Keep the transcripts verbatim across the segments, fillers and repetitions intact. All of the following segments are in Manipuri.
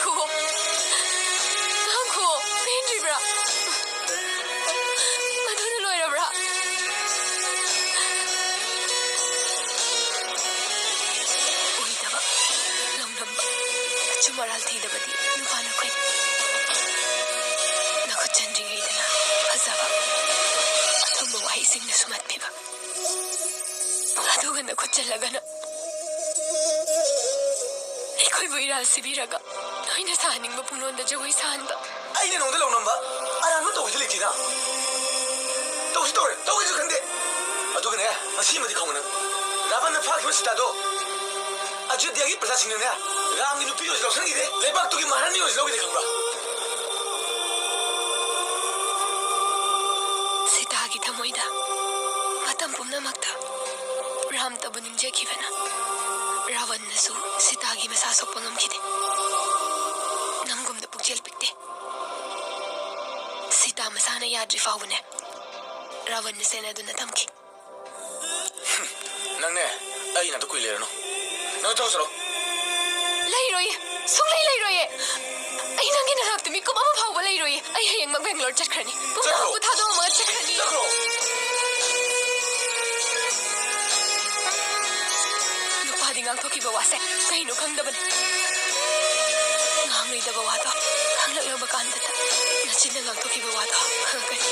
ꯈꯨ-, ꯉꯥꯡꯈꯣ, ꯄꯦꯟꯗ꯭ꯔꯤꯕ꯭ꯔꯥ? ꯃꯗꯨꯅ ꯂꯣꯏꯔꯕ꯭ꯔꯥ? ꯑꯣꯏꯗꯕ, ꯂꯧꯅꯝꯕ, ꯑꯆꯨꯝ ꯑꯔꯥꯜ ꯊꯤꯗꯕꯗꯤ ꯅꯨꯄꯥ ꯅꯈꯣꯏꯅꯤ꯫ ꯅꯈꯨꯠ ꯆꯟꯗ꯭ꯔꯤꯉꯩꯗꯅ ꯐꯖꯕ, ꯑꯊꯨꯝꯕ ꯋꯥꯍꯩꯁꯤꯡꯅ ꯁꯨꯝꯍꯠꯄꯤꯕ꯫ ꯑꯗꯨꯒ ꯅꯈꯨꯠ ꯆꯜꯂꯒꯅ ꯑꯩꯈꯣꯏꯕꯨ ꯏꯔꯥꯜ ꯁꯤꯕꯤꯔꯒ ꯅꯣꯏꯅ ꯁꯥꯍꯟꯅꯤꯡꯕ ꯄꯨꯡꯂꯣꯟꯗ ꯖꯒꯣꯏ ꯁꯥꯍꯟꯕ꯫ ꯑꯩꯅ ꯅꯉꯣꯟꯗ ꯂꯧꯅꯝꯕ ꯑꯔꯥꯟꯕ ꯇꯧꯕꯗꯤ ꯂꯩꯇꯦꯅ꯫ ꯇꯧꯁꯨ ꯇꯧꯔꯦ, ꯇꯧꯒꯦꯁꯨ ꯈꯟꯗꯦ꯫ ꯑꯗꯨꯒꯅꯦ, ꯉꯁꯤꯃꯗꯤ ꯈꯪꯉꯨ ꯅꯪ꯫ ꯔꯥꯕꯟꯅ ꯐꯥꯈꯤꯕ ꯁꯤꯇꯥꯗꯣ ꯑꯌꯣꯙ꯭ꯌꯥꯒꯤ ꯄ꯭ꯔꯖꯥꯁꯤꯡꯅꯅꯦ, ꯔꯥꯝꯒꯤ ꯅꯨꯄꯤ ꯑꯣꯏꯅ ꯂꯧꯁꯟꯈꯤꯗꯦ, ꯂꯩꯕꯥꯛꯇꯨꯒꯤ ꯃꯍꯥꯔꯥꯅꯤ ꯑꯣꯏꯅ ꯂꯧꯈꯤꯗꯦ, ꯈꯪꯕ꯭ꯔꯥ? ꯁꯤꯇꯥꯒꯤ ꯊꯃꯣꯏꯗ ꯃꯇꯝ ꯄꯨꯝꯅꯃꯛꯇ ꯔꯥꯝꯇꯕꯨ ꯅꯤꯡꯖꯈꯤꯕꯅ ꯔꯥꯋꯟꯅꯁꯨ ꯁꯤꯇꯥꯒꯤ ꯃꯁꯥ ꯁꯣꯛꯄ ꯉꯝꯈꯤꯗꯦ꯫ ꯅꯪꯒꯨꯝꯅ ꯄꯨꯛꯆꯦꯜ ꯄꯤꯛꯇꯦ꯫ ꯁꯤꯇꯥ ꯃꯁꯥꯅ ꯌꯥꯗ꯭ꯔꯤ ꯐꯥꯎꯕꯅꯦ ꯔꯥꯋꯟꯅ ꯁꯦꯟꯅꯗꯨꯅ ꯊꯝꯈꯤ꯫ ꯅꯪꯅꯦ, ꯑꯩ ꯅꯥꯛꯇ ꯀꯨꯏ ꯂꯩꯔꯅꯨ꯫ ꯅꯪ ꯊꯕꯛ ꯆꯠꯂꯣ꯫ ꯂꯩꯔꯣꯏꯌꯦ, ꯁꯨꯡꯂꯩ ꯂꯩꯔꯣꯏꯌꯦ꯫ ꯑꯩ ꯅꯪꯒꯤ ꯅꯅꯥꯛꯇ ꯃꯤꯀꯨꯞ ꯑꯃ ꯐꯥꯎꯕ ꯂꯩꯔꯣꯏꯌꯦ꯫ ꯑꯩ ꯍꯌꯦꯡꯃꯛ ꯕꯦꯡꯒꯂꯣꯔ ꯆꯠꯈ꯭ꯔꯅꯤ꯫ ꯄꯨꯡ ꯆꯠꯈ꯭ꯔꯣ꯫ ꯇꯔꯥꯕꯨ ꯊꯥꯗꯣꯛꯑꯝꯃꯒ ꯆꯠꯈ꯭ꯔꯅꯤ꯫ ꯆꯠꯈ꯭ꯔꯣ꯫ ꯅꯨꯄꯥꯗꯤ ꯉꯥꯡꯊꯣꯛꯈꯤꯕ ꯋꯥꯁꯦ ꯀꯩꯅꯣ ꯈꯪꯗꯕꯅꯤ꯫ ꯉꯥꯡꯂꯣꯏꯗꯕ ꯋꯥꯗꯣ ꯈꯪꯂꯛꯂꯕ ꯀꯥꯟꯗꯇ ꯅꯆꯤꯟꯅ ꯉꯥꯡꯊꯣꯛꯈꯤꯕ ꯋꯥꯗꯣ ꯈꯪꯉꯛꯀꯅꯤ꯫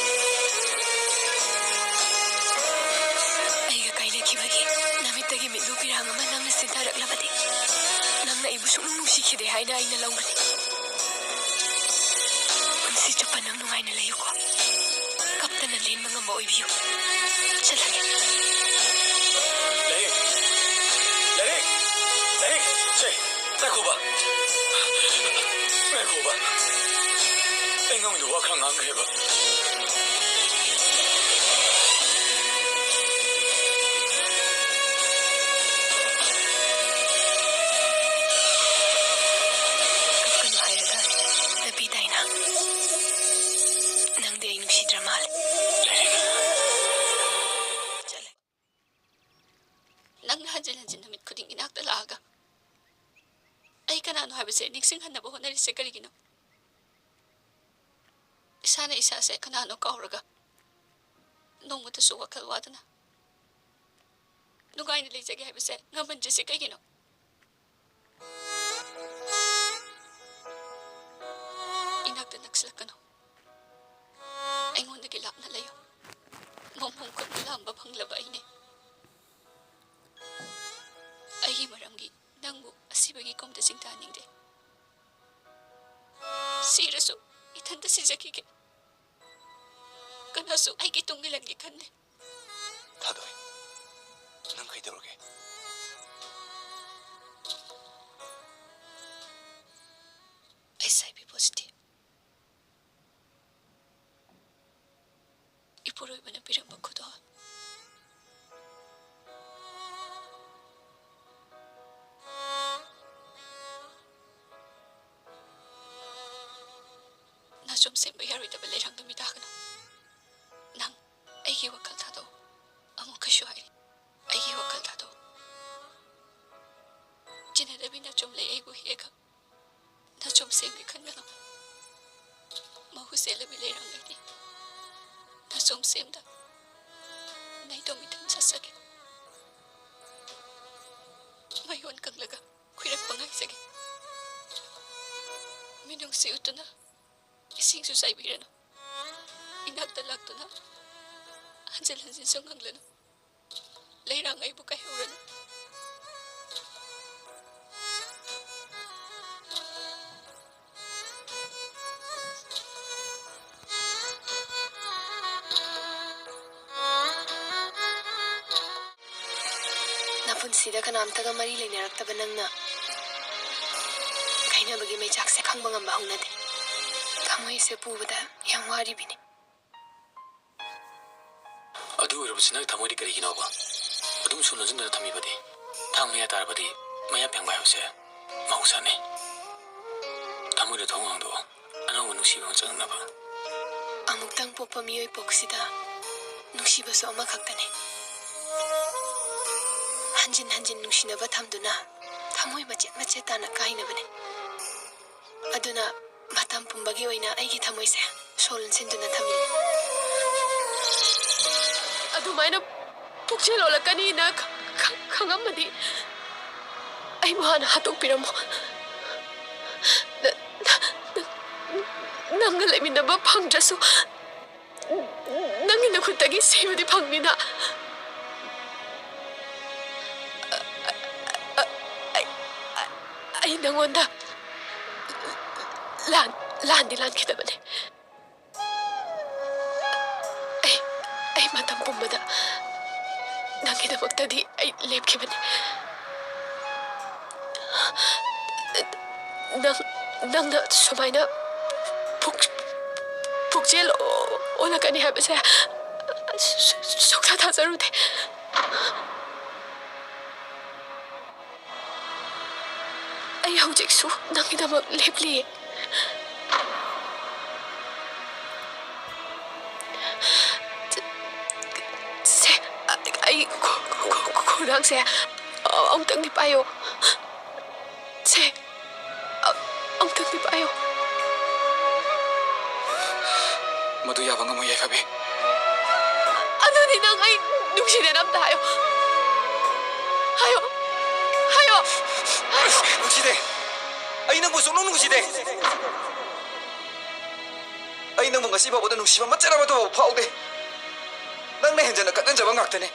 ꯑꯩꯒ ꯀꯥꯏꯅꯈꯤꯕꯒꯤ ꯅꯨꯃꯤꯠꯇꯒꯤ ꯃꯤꯠꯂꯨ ꯄꯤꯔꯥꯡ ꯑꯃ ꯅꯪꯅ ꯁꯤꯟꯊꯔꯛꯂꯕꯗꯤ, ꯅꯪꯅ ꯑꯩꯕꯨ ꯁꯨꯡꯅꯨꯡ ꯅꯨꯡꯁꯤꯈꯤꯗꯦ ꯍꯥꯏꯅ ꯑꯩꯅ ꯂꯧꯒꯅꯤ꯫ ꯄꯨꯟꯁꯤ ꯆꯨꯞꯄ ꯅꯪ ꯅꯨꯡꯉꯥꯏꯅ ꯂꯩꯌꯨꯀꯣ꯫ ꯀꯞꯇꯅ ꯂꯦꯟꯕ ꯉꯝꯕ ꯑꯣꯏꯕꯤꯌꯨ꯫ ꯆꯠꯂꯒꯦ꯫ ꯂꯥꯏꯔꯤꯛ! ꯂꯥꯏꯔꯤꯛ! ꯂꯥꯏꯔꯤꯛ! ꯁꯦ, ꯉꯥꯏꯈꯣꯕ꯫ ꯉꯥꯏꯈꯣꯕ꯫ ꯑꯩ ꯅꯉꯣꯟꯗ ꯋꯥ ꯈꯔ ꯉꯥꯡꯈ꯭ꯔꯦꯕ꯫ ꯀꯞꯀꯅꯨ ꯍꯥꯏꯔꯒ ꯅꯨꯄꯤ ꯇꯥꯏꯅ꯫ ꯅꯪꯗꯤ ꯑꯩ ꯅꯨꯡꯁꯤꯗ꯭ꯔ ꯃꯥꯜꯂꯦ꯫ ꯆꯠꯂꯦ꯫ ꯅꯪꯅ ꯍꯟꯖꯤꯟ ꯍꯟꯖꯤꯟ ꯅꯨꯃꯤꯠ ꯈꯨꯗꯤꯡ ꯏꯅꯥꯛꯇ ꯂꯥꯛꯑꯒ ꯑꯩ ꯀꯅꯥꯅꯣ ꯍꯥꯏꯕꯁꯦ ꯅꯤꯡꯁꯤꯡꯍꯟꯅꯕ ꯍꯣꯠꯅꯔꯤꯁꯦ ꯀꯔꯤꯒꯤꯅꯣ? ꯏꯁꯥꯅ ꯏꯁꯥꯁꯦ ꯀꯅꯥꯅꯣ ꯀꯥꯎꯔꯒ ꯅꯣꯡꯃꯇꯁꯨ ꯋꯥꯈꯜ ꯋꯥꯗꯅ ꯅꯨꯡꯉꯥꯏꯅ ꯂꯩꯖꯒꯦ ꯍꯥꯏꯕꯁꯦ ꯉꯝꯍꯟꯗ꯭ꯔꯤꯁꯦ ꯀꯩꯒꯤꯅꯣ? ꯏꯅꯥꯛꯇ ꯅꯛꯁꯤꯜꯂꯛꯀꯅꯨ꯫ ꯑꯩꯉꯣꯟꯗꯒꯤ ꯂꯥꯞꯅ ꯂꯩꯌꯨ꯫ ꯃꯣꯃꯣꯟ ꯈꯨꯠꯅ ꯂꯥꯝꯕ ꯐꯪꯂꯕ ꯑꯩꯅꯦ꯫ ꯑꯩꯒꯤ ꯃꯔꯝꯒꯤ ꯅꯪꯕꯨ ꯑꯁꯤꯕꯒꯤ ꯀꯣꯝꯗ ꯆꯤꯡꯊꯍꯟꯅꯤꯡꯗꯦ꯫ ꯁꯤꯔꯁꯨ ꯏꯊꯟꯇ ꯁꯤꯖꯈꯤꯒꯦ꯫ ꯀꯅꯥꯁꯨ ꯑꯩꯒꯤ ꯇꯨꯡ ꯏꯜꯍꯟꯒꯦ ꯈꯟꯗꯦ꯫ ꯊꯥꯗꯣꯏ, ꯅꯪ ꯀꯩꯗꯧꯔꯒꯦ? HIV positive꯫ ꯏꯄꯨꯔꯣꯏꯕꯅ ꯄꯤꯔꯝꯕ ꯈꯨꯗꯣꯜ꯫ ꯅꯥꯆꯣꯝ ꯁꯦꯝꯕ ꯌꯥꯔꯣꯏꯗꯕ ꯂꯩꯔꯥꯡꯗ ꯃꯤꯇꯥꯒꯅꯨ꯫ ꯅꯪ ꯑꯩꯒꯤ ꯋꯥꯈꯜ ꯊꯥꯗꯣꯛꯎ꯫ ꯑꯃꯨꯛꯀꯁꯨ ꯍꯥꯏꯔꯤ, ꯑꯩꯒꯤ ꯋꯥꯈꯜ ꯊꯥꯗꯣꯛꯎ꯫ ꯆꯤꯟꯅꯗꯕꯤ ꯅꯥꯆꯣꯝ ꯂꯩ ꯑꯩꯕꯨ ꯍꯦꯛꯑꯒ ꯅꯥꯆꯣꯝ ꯁꯦꯝꯒꯦ ꯈꯟꯒꯅꯨ꯫ ꯃꯍꯨ ꯆꯦꯜꯂꯕꯤ ꯂꯩꯔꯥꯡ ꯑꯩꯗꯤ ꯅꯥꯆꯣꯝ ꯁꯦꯝꯗ ꯅꯥꯏꯇꯣꯝ ꯏꯊꯟ ꯆꯠꯆꯒꯦ꯫ ꯃꯌꯣꯟ ꯀꯪꯂꯒ ꯈꯨꯏꯔꯛꯄ ꯉꯥꯏꯖꯒꯦ꯫ ꯃꯤꯅꯨꯡꯁꯤ ꯎꯠꯇꯨꯅ ꯏꯁꯤꯡꯁꯨ ꯆꯥꯏꯕꯤꯔꯅꯨ꯫ ꯏꯅꯥꯛꯇ ꯂꯥꯛꯇꯨꯅ ꯍꯟꯖꯤꯟ ꯍꯟꯖꯤꯟꯁꯨ ꯉꯥꯡꯂꯅꯨ꯫ ꯂꯩꯔꯥꯡ ꯑꯩꯕꯨ ꯀꯥꯏꯍꯧꯔꯅꯨ꯫ ꯅꯄꯨꯟꯁꯤꯗ ꯀꯅꯥꯝꯇꯒ ꯃꯔꯤ ꯂꯩꯅꯔꯛꯇꯕ ꯅꯪꯅ ꯀꯥꯏꯅꯕꯒꯤ ꯃꯩꯆꯥꯛꯁꯦ ꯈꯪꯕ ꯉꯝꯕ ꯍꯧꯅꯗꯦ꯫ ꯊꯃꯣꯏꯁꯦ ꯄꯨꯕꯗ ꯌꯥꯝ ꯋꯥꯔꯤꯕꯤꯅꯤ꯫ ꯑꯗꯨ ꯑꯣꯏꯔꯕꯁꯨ ꯅꯪ ꯊꯃꯣꯏꯗꯤ ꯀꯔꯤꯒꯤꯅꯣꯕ? ꯑꯗꯨꯝ ꯁꯨꯝ ꯅꯣꯟꯁꯤꯟꯗꯨꯅ ꯊꯝꯕꯤꯕꯗꯤ? ꯊꯥꯡ ꯃꯌꯥ ꯇꯥꯔꯕꯗꯤ ꯃꯌꯥ ꯐꯦꯡꯕ ꯍꯥꯏꯕꯁꯦ ꯃꯍꯧꯁꯥꯅꯤ꯫ ꯊꯃꯣꯏꯗ ꯊꯣꯡ ꯍꯥꯡꯗꯣꯛꯑꯣ, ꯑꯅꯧꯕ ꯅꯨꯡꯁꯤꯕ ꯑꯃ ꯆꯪꯉꯛꯅꯕ꯫ ꯑꯃꯨꯛꯇꯪ ꯄꯣꯛꯄ ꯃꯤꯑꯣꯏ ꯄꯣꯛꯁꯤꯗ ꯅꯨꯡꯁꯤꯕꯁꯨ ꯑꯃꯈꯛꯇꯅꯤ꯫ ꯍꯟꯖꯤꯟ ꯍꯟꯖꯤꯟ ꯅꯨꯡꯁꯤꯅꯕ ꯊꯝꯗꯨꯅ ꯃꯣꯏ ꯃꯆꯦꯠ ꯃꯆꯦꯠ ꯇꯥꯅ ꯀꯥꯏꯅꯕꯅꯦ꯫ ꯑꯗꯨꯅ ꯃꯇꯝ ꯄꯨꯝꯕꯒꯤ ꯑꯣꯏꯅ ꯑꯩꯒꯤ ꯊꯃꯣꯏꯁꯦ ꯁꯣ ꯂꯣꯟꯁꯤꯟꯗꯨꯅ ꯊꯝꯂꯤ꯫ ꯑꯗꯨꯃꯥꯏꯅ ꯄꯨꯛꯆꯦꯜ ꯑꯣꯜꯂꯛꯀꯅꯤꯅ ꯈ-, ꯈ-, ꯈꯪꯉꯝꯃꯗꯤ ꯑꯩꯕꯨ ꯍꯥꯟꯅ ꯍꯥꯠꯇꯣꯛꯄꯤꯔꯝꯃꯣ꯫ ꯅ-, ꯅ-, ꯅꯪꯒ ꯂꯩꯃꯤꯟꯅꯕ ꯐꯪꯗ꯭ꯔꯁꯨ ꯅꯪꯒꯤ ꯅꯈꯨꯠꯇꯒꯤ ꯁꯤꯕꯗꯤ ꯐꯪꯅꯤꯅ꯫ ꯑꯩ, ꯑꯩ ꯅꯪꯉꯣꯟꯗ ꯂꯥꯟ, ꯂꯥꯟꯗꯤ ꯂꯥꯟꯈꯤꯗꯕꯅꯦ꯫ ꯑꯩ, ꯑꯩ ꯃꯇꯝ ꯄꯨꯝꯕꯗ ꯅꯪꯒꯤꯗꯃꯛꯇꯗꯤ ꯑꯩ ꯂꯦꯞꯈꯤꯕꯅꯤ꯫ ꯅꯪ, ꯅꯪꯅ ꯁꯨꯃꯥꯏꯅ ꯄꯨꯛ-, ꯄꯨꯛꯆꯦꯜ ꯑꯣ-, ꯑꯣꯜꯂꯛꯀꯅꯤ ꯍꯥꯏꯕꯁꯦ ꯁꯨ-, ꯁꯨ-, ꯁꯨꯛꯊꯥ ꯊꯥꯖꯔꯨꯗꯦ꯫ ꯑꯩ ꯍꯧꯖꯤꯛꯁꯨ ꯅꯪꯒꯤꯗꯃꯛ ꯂꯦꯞꯂꯤꯌꯦ꯫ ꯁꯦ, ꯑꯩ ꯈꯨ-, ꯈꯨ-, ꯈꯨ-, ꯈꯨꯗꯥꯡꯁꯦ ꯑꯃꯨꯛꯇꯪꯗꯤ ꯄꯥꯏꯌꯣ꯫ ꯁꯦ, ꯑ-, ꯑꯃꯨꯛꯇꯪꯗꯤ ꯄꯥꯏꯌꯣ꯫ ꯃꯗꯨ ꯌꯥꯕ ꯉꯝꯃꯣꯏ, ꯌꯥꯏꯐꯕꯤ꯫ ꯑꯗꯨꯗꯤ ꯅꯪ ꯑꯩ ꯅꯨꯡꯁꯤꯗꯦꯅ ꯑꯝꯇ ꯍꯥꯏꯌꯣ꯫ ꯍꯥꯏꯌꯣ꯫ ꯍꯥꯏꯌꯣ꯫ ꯅꯨꯡꯁꯤꯗꯦ꯫ ꯑꯩ ꯅꯪꯕꯨ ꯁꯨꯡꯅꯨꯡ ꯅꯨꯡꯁꯤꯗꯦ꯫ ꯑꯩ ꯅꯪꯕꯨ ꯉꯁꯤ ꯐꯥꯎꯕꯗ ꯅꯨꯡꯁꯤꯕ ꯃꯆꯦꯠ ꯑꯃꯠꯇ ꯐꯥꯎ ꯐꯥꯎꯗꯦ꯫ ꯅꯪꯅ ꯍꯦꯟꯖꯟꯅ ꯈꯠꯅꯖꯕ ꯉꯥꯛꯇꯅꯦ꯫